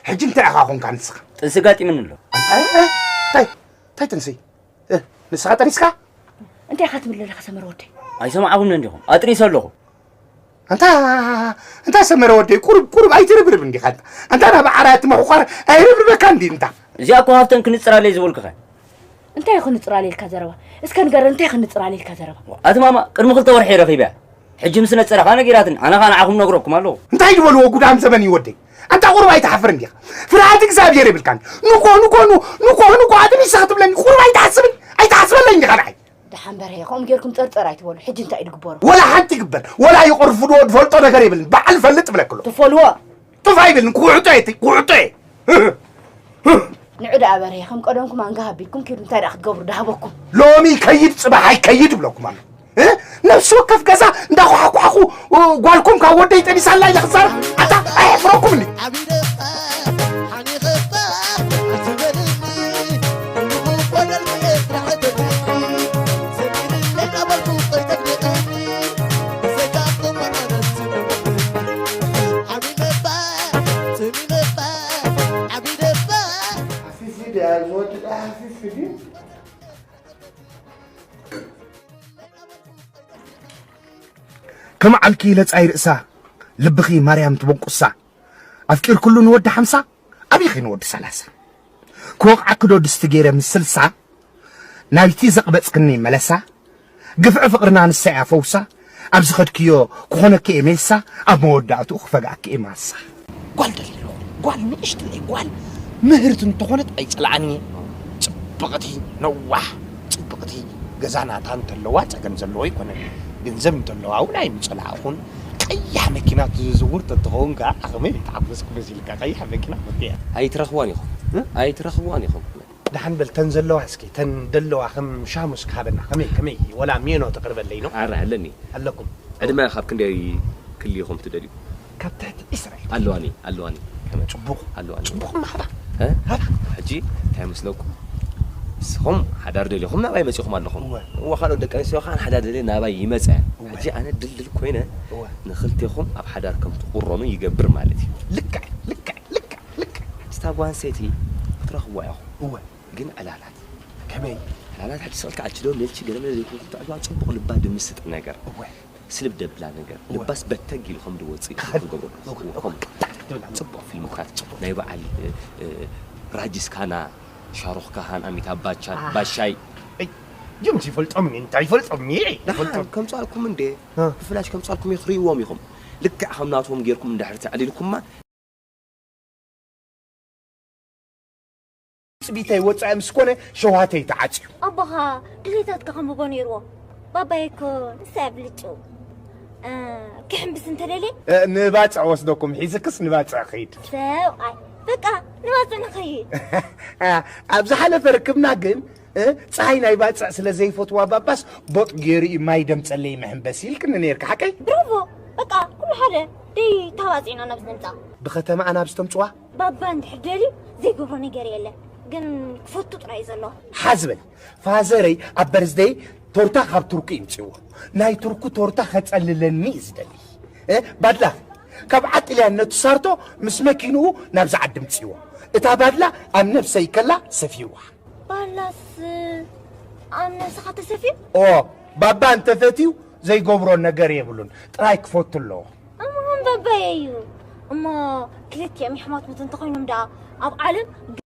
ሕጂ እንታይ ኢኻ ኾንካ ንስኻ? ጥንሲ ጋጢምኒ ኣሎ። እንታይ እንታይ ጥንሲ? ንስኻ ጠኒስካ? እንታይ ኢኻ ትብል ዘለኻ ሰመረ ወደይ? ኣይሰማዕኹምን እንዲኹም? ኣጥኒሰ ኣለኹ። ኣንታ ኣንታ ሰመረ ወደይ፣ ቁሩብ ቁሩብ ኣይትርብርብ እንዲኻ። ኣንታ ናብ ዓራት ምሕቋር ኣይርብርበካ እንዲ እንታ። እዚኣ እኮ ሃፍተን ክንጽራለይ ዝበልኩኻ። እንታይ እዩ ክንጽራለይ ኢልካ ዘረባ? እስከ ንገረኒ፣ እንታይ እዩ ክንጽራለይ ኢልካ ዘረባ? ኣቲ ማማ፣ ቅድሚ ክልተ ወርሒ ረኺበያ። ሕጂ ምስ ነጸረ ከኣ ነጊራትኒ። ኣነ ከኣ ንዓኹም ነግረኩም ኣለኹ። እንታይ ዝበልዎ ጉዳም ዘመን እዩ ወደይ? ኣንታ ቁሩብ ኣይትሓፍርን ዲኻ? ፍርሃት እግዚኣብሔር የብልካን። ንኮ ንኮ ኑ ንኮ ንኮ ኣጥኒሳ ክትብለኒ ቁሩብ ኣይትሓስብን? ኣይትሓስበለይ እንዲኻ ንዓይ። ደሓን በርሀ፣ ከምኡ ጌርኩም ጸርጸር ኣይትበሉ። ሕጂ እንታይ እዩ ዝግበሩ? ወላ ሓንቲ ይግበር። ወላ ይቕርፉ ዶ ዝፈልጦ ነገር የብልን። በዓል ፈልጥ ብለክሎ። ትፈልዎ? ጡፍ ኣይብልን። ክውዕጦ እየ፣ ክውዕጦ እየ። ንዑ ደኣ በርሀ፣ ከም ቀደምኩም ኣንጋ ሃቢልኩም ኪዱ እንታይ ደኣ ክትገብሩ ደሃበኩም? ሎሚ ይከይድ ጽባሕ ኣይከይድ እብለኩም ኣሎ። እ? ነፍሲ ወከፍ ገዛ እንዳኳሕኳሕኩ፣ እ፣ ጓልኩም ካብ ወደይ ጠኒሳላ ኢለ ክዛረብ ኣታ ኣየሕፍረኩምኒ? ዓፊፊ ድያ ዝወዲ ደኣ ዓፊፊ ድዩ? ከም ዓልኪ ለጻይ ርእሳ፣ ልብኺ ማርያም ትበንቁሳ። ኣፍቂርክሉ ንወዲ ሓምሳ፣ ኣቢኺ ንወዲ ሰላሳ። ክወቕዓኪ ዶ ድስቲ ገይረ ምስ ስልሳ፣ ናብቲ ዘቕበጽክኒ መለሳ። ግፍዒ ፍቕርና ንሳ እያ ፈውሳ፣ ኣብ ዝኸድክዮ ክኾነኪ እየ ሜሳ፣ ኣብ መወዳእትኡ ክፈግኣኪ እየ ማሳ። ጓል ደሊ ኣለኹ፣ ጓል ንእሽተይ ጓል ምህርቲ እንተኾነት ኣይጽልኣኒ። ጽብቕቲ፣ ነዋሕ፣ ጽብቕቲ፣ ገዛ ናታ እንተለዋ ጸገም ዘለዎ ኣይኮነን። ገንዘብ እንተለዋ እውን ኣይምጸላእኹን። ቀያሕ መኪና ትዝውር ተትኸውን ከኣ ዓቕመይ ዘይተሓጎስኩ መሲልካ፣ ቀያሕ መኪና መኪያ። ኣይትረኽቧን ኢኹም፣ እ? ኣይትረኽቧን ኢኹም። ደሓን በል፣ ተን ዘለዋ እስኪ፣ ተን ደለዋ ከም ሻሙስ ክሃበና። ከመይ፣ ከመይ፣ ወላ ሜኖ ተቕርበለይ ነው? ኣረ፣ ኣለኒ። ኣለኩም። ዕድመ ካብ ክንደይ ክልይኹም ትደልዩ? ካብ ትሕቲ ዒስራ እዩ። ኣለዋኒ፣ ኣለዋኒ። ከመይ? ጽቡቕ። ኣለዋኒ። ጽቡቕ እማ ሃባ። እ? ሃባ። ሕጂ እንታይ መስለኩም? ንስኹም ሓዳር ደሊኹም ናባይ መጺኹም ኣለኹም። እወ። እወ፣ ካልኦት ደቂ ኣንስትዮ ከኣ ሓዳር ደልየን ናባይ ይመጻ እየን። እወ። ሕጂ ኣነ ድልድል ኮይነ እወ። ንኽልቴኹም ኣብ ሓዳር ከም ትቑረኑ ይገብር ማለት እዩ። ልክዕ፣ ልክዕ፣ ልክዕ፣ ልክዕ። እታ ጓል ኣንስተይቲ ክትረኽብዋ ኢኹም። እወ። ግን ዕላላት። ከመይ? ዕላላት ሕጂ ስቕ ኢልካ ኣልችዶ፣ ሜልቺ፣ ገለ መለ ዘይኮንኩም፣ ትዕልዋ ጽቡቕ ልባ ድምስጥ ነገር። እወ። ስልብ ደብላ ነገር። እወ። ልባስ በተግ ኢሉ ከም ድወጽእ ክኸድ-፣ ትገብሮ። እወ፣ እወ። ጽቡቕ ፊልምታት፣ ጽቡቕ። ናይ በዓል፣ እ፣ እ፣ ራጅስ ካና፣ ሻሩኽ ካሃን፣ ኣሚታብ ባቻን፣ ኣህ። ባሻይ። እይ፣ ጅምስ ይፈልጦም፣ እንታይ ይፈልጦም፣ ይይ፣ ደሓን ይፈልጦም። ከምጻልኩም እንዴ? እ። ብፍላሽ ከምጻልኩም እየ፣ ክትርእይዎም ኢኹም። ልክዕ ከም ናቶም ጌርኩም እንድሕር ተዕሊልኩማ፣ ጽቢተይ ወጻኢ ምስ ኮነ ሸውሃተይ ተዓጽዩ። ኣቦኻ ድሌታትካ ከንብቦ ነይርዎ። ባባይ እኮ ንሳ እያ ብልጭው። እ፣ ክሕምብስ እንተደልየ? እ፣ ንባጽዕ ወስደኩም ሒዝክስ ንባጽዕ ኸይድ። ሰብኣይ፣ በቃ ንባጽዕ ንኸይድ። እ፣ ኣብ ዝሓለፈ ርክብና ግን፣ እ፣ ጸሃይ ናይ ባጽዕ ስለ ዘይፈትዋ ባባስ ቦጥ ገይሩ እዩ ማይ ደምጸለይ መሐንበሲ ኢልክኒ ነይርካ፣ ሓቀይ? ብራቮ! በቃ ኩሉ ሓደ ደይ ተባጺዕና ናብዚ ንምጻእ። ብኸተማ ኣናብስ ተምጽዋ? ባባ እንድሕር ደልዩ ዘይገብሮ ነገር የለ፣ ግን ክፈቱ ጥራይ እዩ ዘሎ። ሓዝበል ፋዘረይ ኣብ በርዝደይ ቶርታ ካብ ቱርኪ ይምፅዎ። ናይ ቱርኩ ቶርታ ከፀልለኒ እዩ ዝደሊ። እ፣ ባድላ ካብ ዓጥልያን ነቱ ሳርቶ ምስ መኪንኡ ናብዚ ዓዲ ምፅዎ። እታ ባድላ ኣብ ነብሰይ ከላ ሰፊርዋ። ባላስ ኣብ ነብስኻ ተሰፊሩ? ኦ፣ ባባ እንተፈትዩ ዘይገብሮ ነገር የብሉን። ጥራይ ክፈቱ ኣለዎ። እሞ ከም ባባየ እዩ። እሞ ክልቲኦም የሕማት ሞት እንተኾይኖም ደኣ ኣብ ዓለም